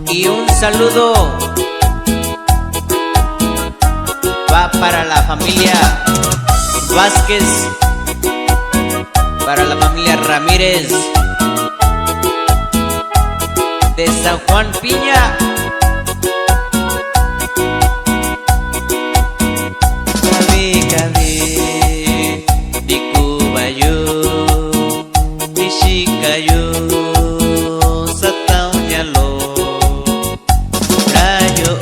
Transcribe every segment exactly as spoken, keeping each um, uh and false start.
Y un saludo va para la familia Vázquez, para la familia Ramírez de San Juan Piña. Kabi kabi, dikubayu, dishikayu, satauñalo, rayo,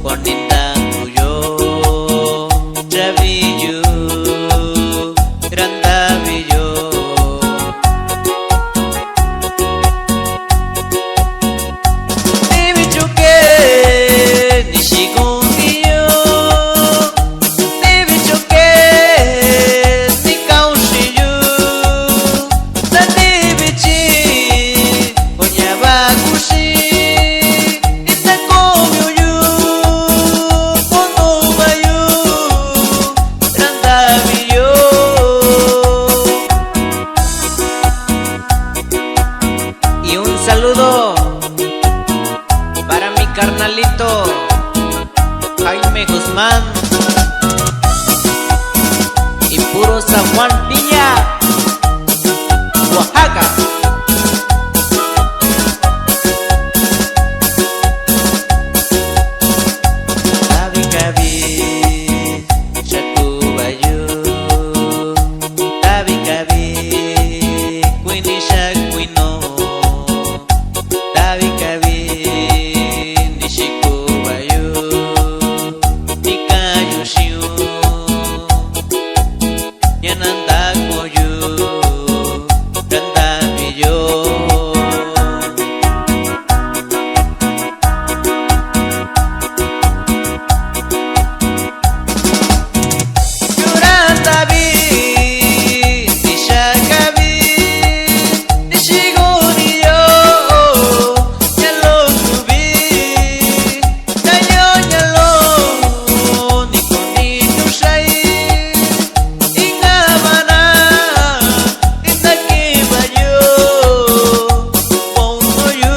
konindakuyo, rabiyu, randabiyo. Nibichuke, nishigundiyo, nibichuke, nikaushiyu, nanibichi, oñabakushi, nitakobiuyu, konubayu, randabiyo. Y un saludo para mi carnalito Jaime Guzmán y puro San Juan Piña, Oaxaca. Kabi kabi, shakubayu, kabi kabi, kuini shakuino, kabi kabi, nishikubayu, nikayushiu, ñanandakuyu, randabiyo. Yurandabi, nishakabi, nishiguriyo, ñalokubi, ñayo ñalo, nikoni ñushai, ingabana, indakibayo, pounoyu.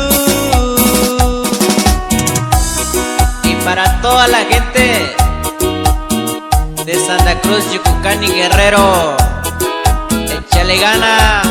Y para toda la gente de Santa Cruz, Yucatán y Guerrero, échale gana.